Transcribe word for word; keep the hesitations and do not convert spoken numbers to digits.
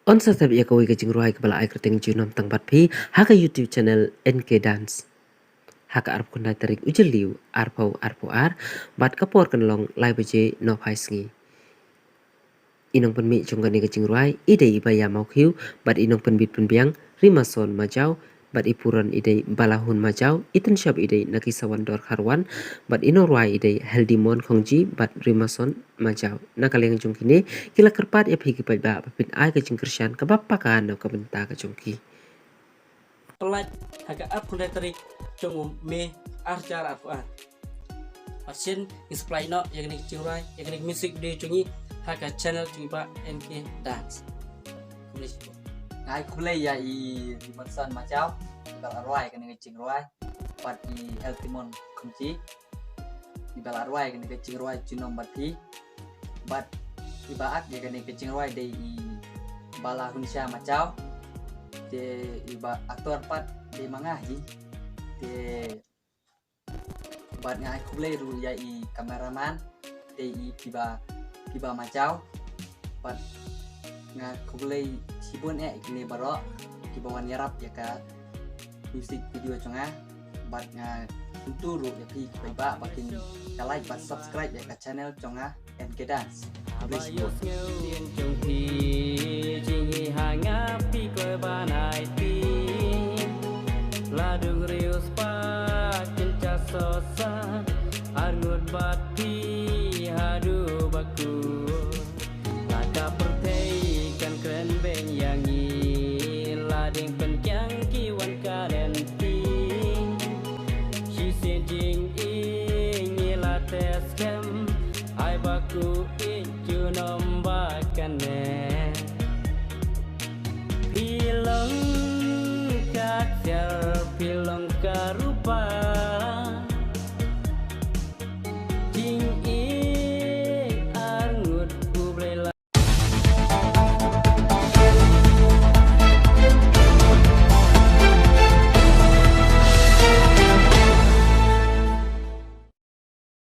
Yn sa thep ïa kawei ka jingrwai kaba la ai kyrteng Junom Tang Bad Phi ha ka YouTube channel N K Dance. Ha ka arphew khyndai tarik u Jylliew arphew arphew ar bad ka por kan long lai baje nohphai sngi. I nongpynmih jong kane ka jingrwai i dei i Baiamawkhiew bad i nongpynbit pynbiang Rimason Majaw bad i puron i dei Balahun Majaw, i tynshop i dei Nakisawan Dor Kharwan bad i nongrwai i dei Heldimon Khongji bad Rimason Majaw. Na ka liang jong kine ki la kyrpad ïa phi ki paidbah ba phin ai ka jingkyrshan kaba paka na ka bynta ka jong ki. Pynlait ha ka arphew khyndai tarik jong u May ar hajar arphew ar. Bad shen ngin sa pynlait noh ïa kane ka jingrwai, ïa kane ka music video jong ngi ha ka channel jong ngi ba N K Dance. Khublei shibun. Nga ai khublei ïa i Rimason Majaw iba la rwai kane ka jingrwai bad i Heldimon Khongji iba la rwai kane ka jingrwai Junom Bad Phi. Bad iba act ïa kane ka jingrwai dei i Balahun Sha Majaw. Te iba actor pat dei ma nga hi. Te bad nga ai khublei ruh ïa i cameraman dei i Piba, Piba Majaw. Bad nga khublei shibun eh ïa kine baroh kiba wan ïarap ïa ka music video jong nga. Bad nga kyntu ruh ïa phi ki paidbah ba kin ka like bad subscribe ïa ka channel jong nga N K Dance. Khublei shibun. Ïa sngewdien jong phi jingïaha nga phi kloi ban aiti. La dung riewspah kynja sohsah arngut bad phi haduh ba kut. La ka pyrthei kan kren beiñ ïa ngi, la ding pynkiang ki wan ka lynti. Shisien jingim ngi la test skhem, ai ba kut